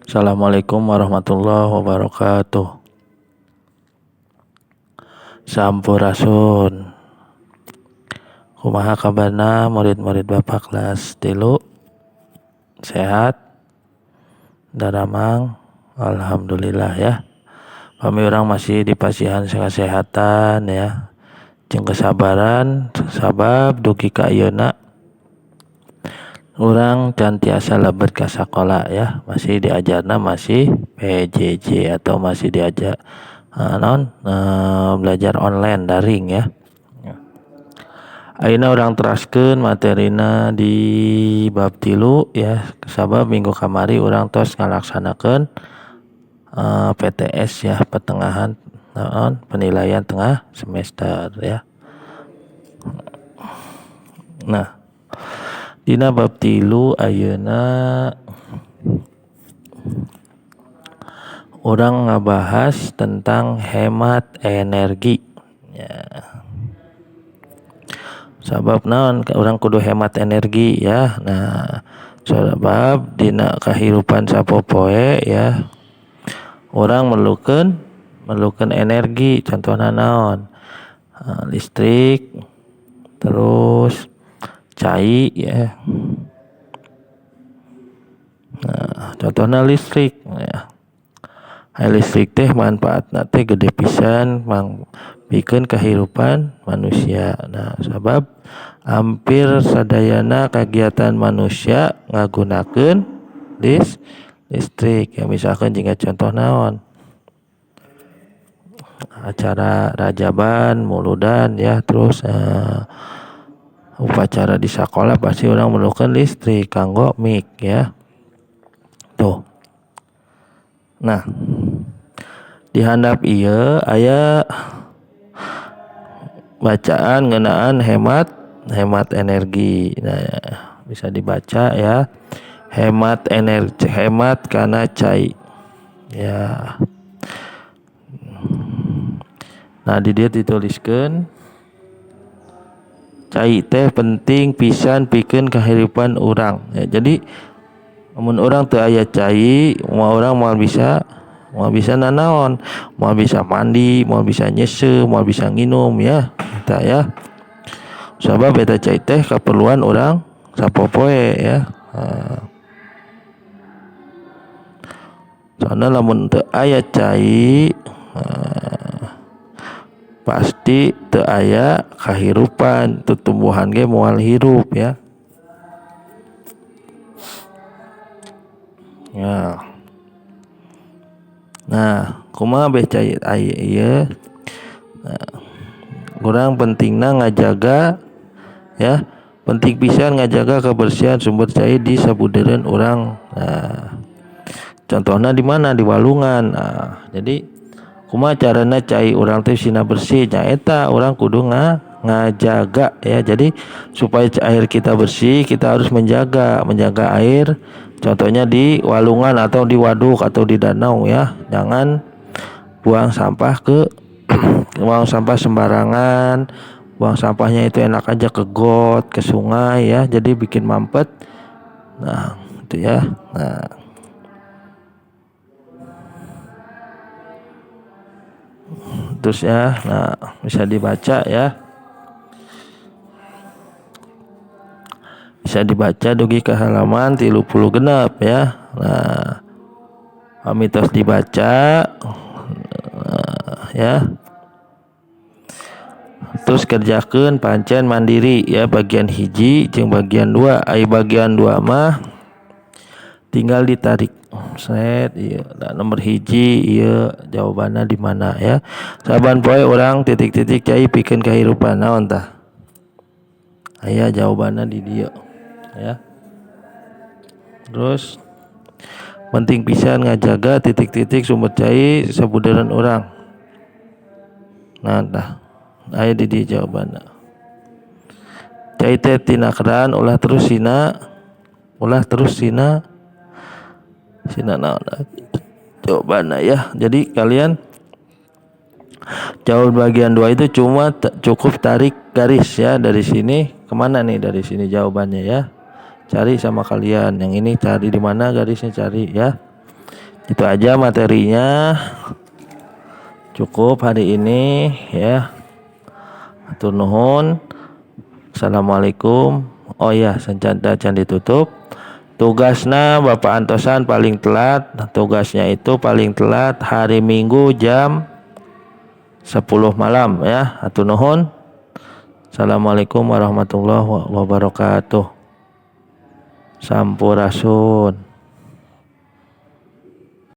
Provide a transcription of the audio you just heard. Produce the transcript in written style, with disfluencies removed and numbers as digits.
Assalamualaikum warahmatullahi wabarakatuh. Sampurasun. Kumaha kabarna murid-murid Bapak kelas 3? Sehat? Daramang? Alhamdulillah ya. Kami orang masih dipasihan kesehatan ya. Jeung kesabaran sabab dugi ka ayeuna urang can tiasa lebet ka sakola ya, masih diajarna masih PJJ atau masih diajar belajar online daring ya. Ayeuna urang teraskeun materina di bab 3 ya, sabab minggu kamari urang tos ngalaksanakeun PTS ya, pertengahan penilaian tengah semester ya. Nah, dina bab 3 ayeuna urang ngabahas tentang hemat energi ya. Sabab naon urang kudu hemat energi ya. Nah, sabab dina kahirupan sapopoe ya, urang merlukeun energi, contohna naon, listrik, terus cai ya. Nah, contohna listrik ya. Listrik teh manfaatna teh gede pisan pikeun kahirupan manusia. Nah, sabab hampir sadayana kagiatan manusia ngagunakeun listrik ya, misalkan jika contoh naon, acara rajaban, muludan ya, terus upacara di sekolah pasti orang memerlukan listrik kanggo mic ya. Tuh. Nah, di handap ieu aya bacaan ngeunaan hemat energi. Nah, ya, bisa dibaca ya. Hemat energi, hemat kana cai ya. Nah, di dieu dituliskeun cai teh penting pisan pikeun kahirupan urang ya. Jadi mun urang teu aya cai, urang moal bisa nanaon, moal bisa mandi, moal bisa nyeuseuh, moal bisa nginum ya, eta ya. Sabab eta cai teh kaperluan urang sapopoe ya. Nah, soalna lamun teu aya cai, pasti teu aya kahirupan, tutumbuhan ge moal hirup ya. Ya. Nah, kumaha beh cai ieu? Nah, urang pentingna ngajaga ya, penting pisan ngajaga kebersihan sumber cai di sabudeureun urang. Nah, contohna di mana? Di walungan. Nah, jadi kumaha carana cai urang teh sina bersih? Nyaeta urang kudu ngajaga ya. Jadi supaya air kita bersih, kita harus menjaga air. Contohnya di walungan atau di waduk atau di danau ya. Jangan buang sampah buang sampah sembarangan. Buang sampahnya itu enak aja ke got, ke sungai ya. Jadi bikin mampet. Nah, itu ya. Nah, terus ya, nah bisa dibaca ya. Bisa dibaca dugi ke halaman 36 ya. Nah, pami tos dibaca ya. Terus kerjakeun pancen mandiri ya, bagian 1 jeung bagian 2. Ai bagian 2 mah tinggal ditarik. Set ieu nah, nomor 1 ieu jawabanna di mana ya. Saban poe urang titik-titik cai pikeun kahirupan naon tah? Aya jawabanna di dieu ya. Terus penting pisan ngajaga titik-titik sumber cai sabudeureun urang. Nah, tah aya di dieu jawabanna. Cai teh tina keran ulah terus sina sina naon jawabanna ya. Jadi kalian jawab bagian 2 itu cuma cukup tarik garis ya, dari sini kemana nih, dari sini jawabannya ya. Cari sama kalian yang ini, cari di mana garisnya, cari ya. Itu aja materinya. Cukup hari ini ya. Hatur nuhun. Assalamualaikum. Oh ya, can can ditutup. Tugasnya Bapak antosan paling telat, tugasnya itu paling telat hari Minggu jam 10 malam ya. Hatur nuhun. Assalamualaikum warahmatullahi wabarakatuh. Sampurasun.